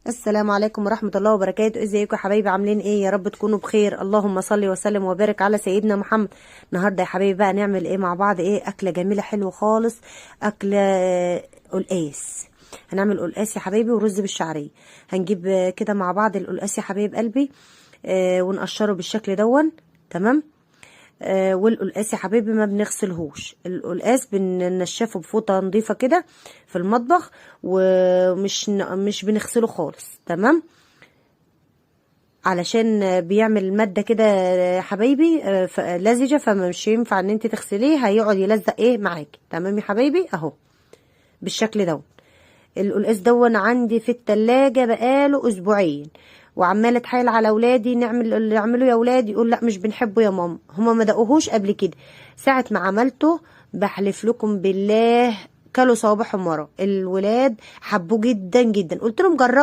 السلام عليكم ورحمة الله وبركاته. ازيكم يا حبايبي؟ عاملين ايه؟ يا رب تكونوا بخير. اللهم صل وسلم وبارك على سيدنا محمد. النهارده يا حبايبي بقى نعمل ايه مع بعض؟ ايه اكلة جميلة حلوة خالص، اكلة قلقاس. هنعمل قلقاس يا حبايبي ورز بالشعرية. هنجيب كده مع بعض القلقاس يا حبايب قلبي، ونقشره بالشكل دون، تمام. والقلقاس يا حبايبي ما بنغسلهوش، القلقاس بننشفه بفوطه نظيفة كده في المطبخ، ومش مش بنغسله خالص، تمام، علشان بيعمل مادة كده يا حبايبي لزجه، فمش ينفع ان انت تغسليه، هيقعد يلزق ايه معاكي، تمام يا حبايبي. اهو بالشكل دون. القلقاس دون عندي في التلاجة بقاله اسبوعين، وعماله اتحايل على اولادي نعمل اللي اعمله يا اولادي، يقول لا مش بنحبه يا ماما، هما ما دقوهوش قبل كده. ساعة ما عملته بحلف لكم بالله كلوا صوابعهم ورا، الولاد حبوه جدا جدا. قلت لهم جربوا.